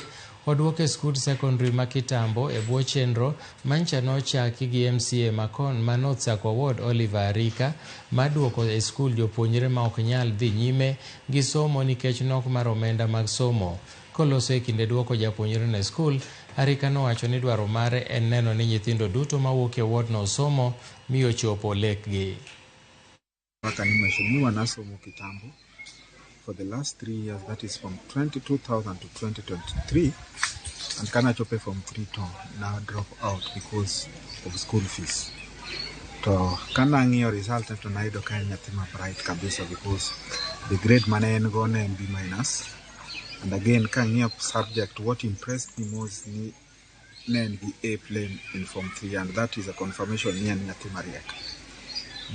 oduok e skund sekondari ma Kitambo e bwo chenro mancha nochaki gi MCA makon ma North Sakwa Ward Oliver Arika maduoko e skul jopuonjre ma ok nyal dhi nyime gi somo nikech nok mar omenda mag somo. Koloso e kinde duoko japuonjreno e skul, Arika nowacho ni dwaro mare en neno ni nyithindo duto mawuok e wardno osomo mi ochopo lekgi. Kaka ni mheshimiwa nasomo Kitambo for the last 3 years, that is from 22,000 to 2023, and kanachopo form 3 to na drop out because of school fees. To kanang'iyo result to nayudo ka en nyathi ma bright kabisa because the grade mane en go ne en B minus. And again kang'iyo subject, what impressed me most ni ne en gi A plain in form 3, and that is a confirmation ni en nyathi mariek.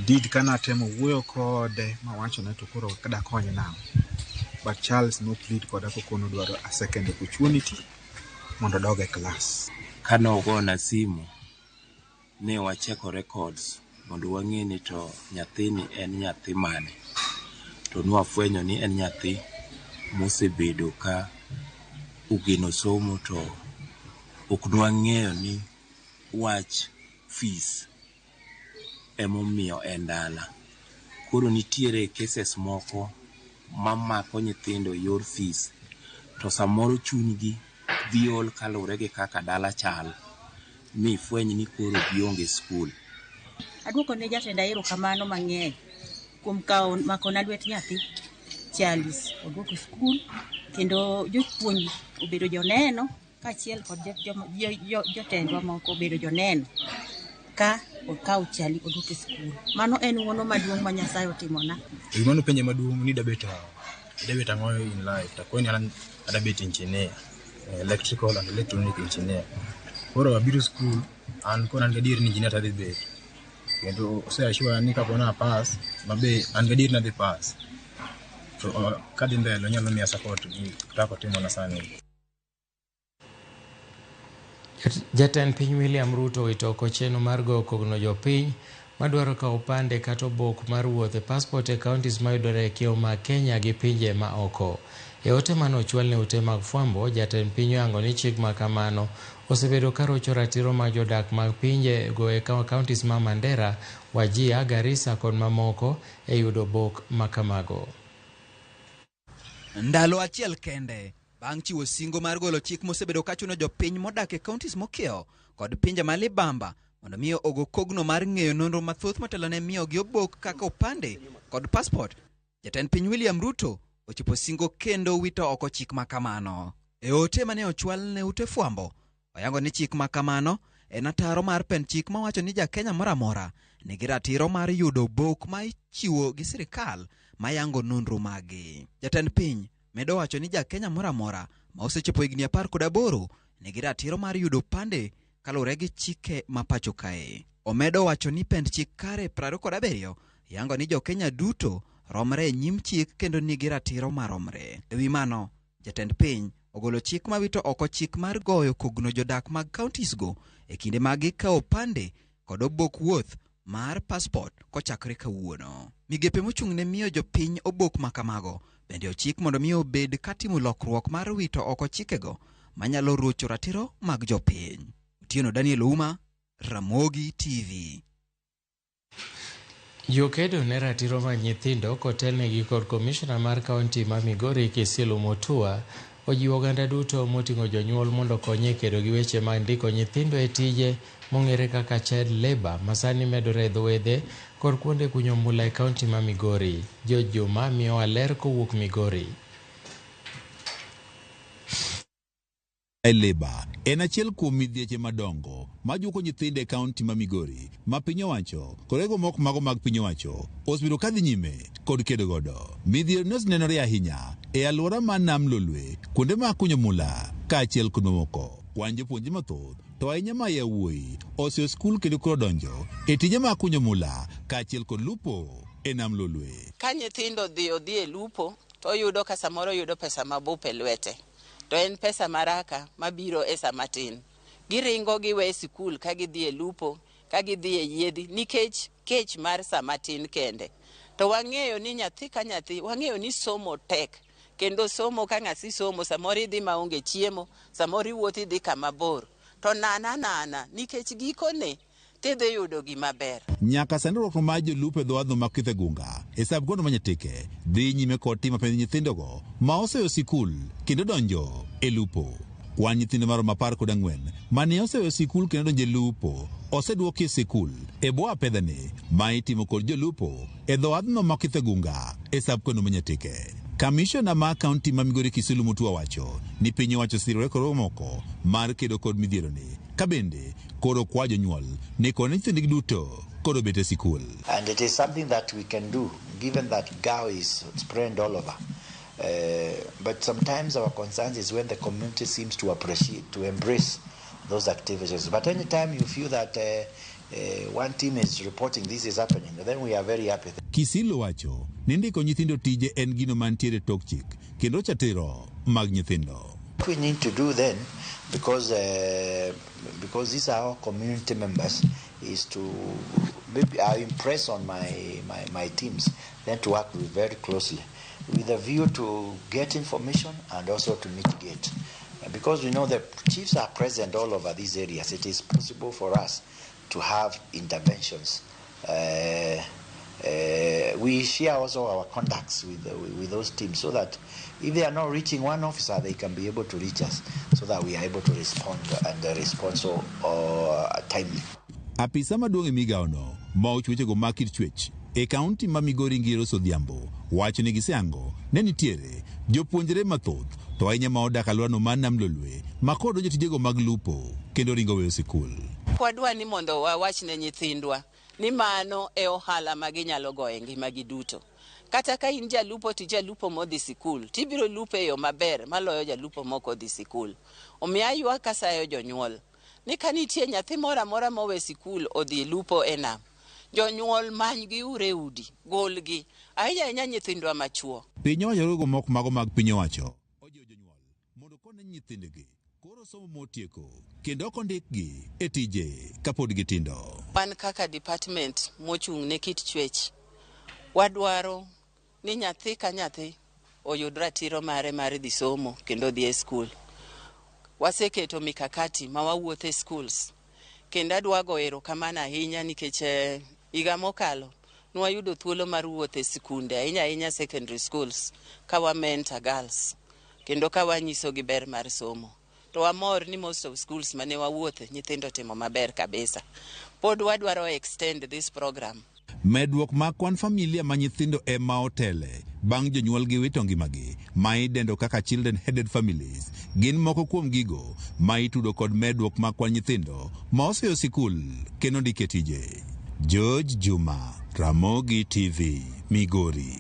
Did kanatemo wuoyo kode mawachone to koro dakonye nang'o, but Charles no plead koda kokono dwaro a second opportunity mondo odog e class. Kane ogona simu ne wacheko records mondo wang'e ni to nyathini en nyathi mane, to nwafwenyo ni en nyathi mosebedo ka ogeno somo to ok nwang'eyo ni wach fees emomiyo en dala. Koro nitiere cases moko mamako nyithindo e yor fees to samoro chunygi dhi ol kaluwore gi kaka dala chal mi fweny ni koro gionge skul. Aduoko ne jatenda erokamano mang'eny kuom kawo makona lwet nyathi Charles oduoko skul, kendo jopuonj obedo joneno kaachiel kod jotendwa moko obedo joneno ka okawo Charlie oduoko e skul. Mano en ng'uono maduong' ma Nyasaye otimona. Gima nopenje maduong' ni dabet ang'o in life, to akoni an adabet engineer, electrical and electronic engineer. Koro abiro skul, an koro an gadier ni engineer tadhi bet. Kendo ose assure ni kapo na pass, mabe an gadier ni adhi pass. To kadhi mbele onyalo miya support gi kaka otimona sani. Jatend piny William Ruto owito oko chenro mar goyo kogno jopiny madwaro kawo opande kata obok mar wuoth e passport e counties mayudore e kiewo mag Kenya gi pinje ma oko. E ote mane ochwal ne ute mag fwambo, jatend piny oyango ni chik ma kamano osebedo ka rocho ratiro mag jodak mag pinje go e counties ma Mandera, Wajir, Garissa kod mamoko e yudo obok ma kamago. Ndalo achiel kende bang' chiwo singo mar golo chik mosebedo ka chuno jopiny modak e counties mokiewo kod pinje ma libamba mondo mi ogo kogno mar ng'eyo nonro mathoth motelo ne miyogi obok kaka opande kod passport, jatend piny William Ruto ochopo singo kendo wito oko chik ma kamano. E ote mane ochwal ne ute fwambo, oyango ni chik ma kamano en ataro mar pend chik mawacho ni ja Kenya moro amora nigi ratiro mar yudo obok ma ichiwo gi sirikal mayango nonro mage. Jatend piny medo wacho ni ja Kenya moro amora ma osechopo higni 18 nigi ratiro mar yudo opande kaluwore gi chike ma pacho kae. Omedo wacho ni pend chik kare 27 yango ni jo-Kenya duto romre e nyim chik kendo nigi ratiro maromre. E wi mano, jatend piny ogolo chik mawito oko chik mar goyo kogno jodak mag counties go e kinde ma gikawo opande kod obok wuoth mar passport kochakore kawuono. Migepe mochung' ne miyo jopiny obok ma kamago bende ochik mondo mi obed katimo lokruok mar wito oko chikego manyalo rocho ratiro mag jopiny. Otieno Daniel Ouma, Ramogi TV. Jokedo ne ratiro mag nyithindo kotelnegi kod komishona mar kaunti ma Migori Kisilu Mutua ojiwo oganda duto moting'o jonyuol mondo okony e kedo gi weche mag ndiko nyithindo e tije mong'ere kaka child labour masani medore e dho wedhe kod kuonde kunyo mula e kaunti ma Migori. George Juma miyowa ler kowuok Migori. Labour en achiel kuom midhieche madongo majuko nyithindo e kaunti ma Migori ma piny owacho kod riwruoge moko mago mag piny owacho osebedo kadhi nyime kod kedo godo. Midhiero ni osenenore ahinya e alwora mar Nam Lolwe, kuonde mag kunyo mula kaachiel kod mamoko. Kwan jopuonjre mathoth to ahinya ma yawuoyi oseyo skul kendo koro donjo e tije mag kunyo mula kaachiel kod lupo e Nam Lolwe. Ka nyithindo odhi e lupo to oyudo ka samoro oyudo pesa mabup e lwete, to en pesa maraka mabiro e sama tin. Giringo giwe sikul ka gidhi e lupo, ka gidhi e yiedhi nikech kech mar sama tin kende. To wang'eyo ni nyathi ka nyathi, wang'eyo ni somo tek. Kendo somo ka ng'asi somo, samoro idhi maonge chiemo, samoro iwuotho idhi kama bor. To nana nana, nikech gikone, tidhi yudo gima ber. Nyaka sani riwruok mar jolupo e dho wadhno ma Kithegunga e sab gondo ma Nyatike dhi nyime kod timo penj nyithindogo ma oseyo sikul kendo donjo e lupo. Kwan nyithindo maromo 14 mane oseweyo sikul kendo donjo e lupo oseduoki e sikul e bwo apedhani ma itimo kod jolupo e dho wadhno ma Kithegunga e sab kono ma Nyatike. Kamishona ma kaunti ma Migori Kisilu Mutua wacho ni piny owacho osirore kod moko mar kedo kod midhieroni ka bende koro kwa jonyuol ni kone nyithindgi duto koro bet e sikul. And it is something that we can do, given that GAO is spread all over. But sometimes our concerns is when the community seems to appreciate, to embrace those activities. But anytime you feel that one team is reporting this is happening, then we are very happy. Kisilu wacho ni ndiko nyithindo tije en gino mantiere tok chik kendo chatiro mag nyithindo. What we need to do then, because these are our community members, is to maybe I impress on my teams then to work with very closely with a view to get information and also to mitigate. Because we know the chiefs are present all over these areas, it is possible for us to have interventions. We share also our contacts with those teams so that if they are not reaching one officer, they can be able to reach us so that we are able to respond and respond so timely. Apisa maduong' e migawono ma ochiwo wechego mag kit chwech e kaunti ma Migori Ngiro Odhiambo wacho ni giseango ne nitiere jopuonjre mathoth to ahinya ma odak alworano mar Nam Lolwe ma koro donjo tijego mag lupo kendo ringo weyo sikul. Wadwa ni mondo wawach ne nyithindwa ni mano e ohala ma ginyalo goyo e ngimagi duto. Kata ka in jalupo to jalupo modhi sikul, tibiro lupo e yo maber maloyo jalupo mok odhi sikul. Omiyo aywak kasayo jonyuol ni ka nitie nyathi moro amora mowe sikul odhi lupo e nam, jonyuol manygi uru e udi, golgi, ahinya ahinya nyithindwa machuo. Piny owacho riwruoge moko mago mag piny owacho ojiwo jonyuol mondo okone nyithindgi koro somo motieko kendo ok ondikgi e tije kapod gitindo. Wan kaka department mochung' ne kit chwech, wadwaro ni nyathi ka nyathi oyud ratiro mare mar dhi somo kendo dhi e skul. Waseketo mikakati ma wawuotho e schools kendo adwa go erokamano ahinya nikech higa mokalo nwayudo thuolo mar wuotho e sikunde ahinya ahinya secondary schools ka wa mentor girls kendo ka wanyisogi ber mar somo. To wamor ni most of schools mane wawuothe nyithindo timo maber kabisa. Pod wadwaro extend this program. Medruok mag kwan familia ma nyithindo ema otele bang' jonyuolgi wito ngimagi ma idendo kaka children headed families gin moko kuom gigo ma itudo kod medruok mag kwan nyithindo ma oseyo sikul kendo ndike tije. George Juma, Ramogi TV, Migori.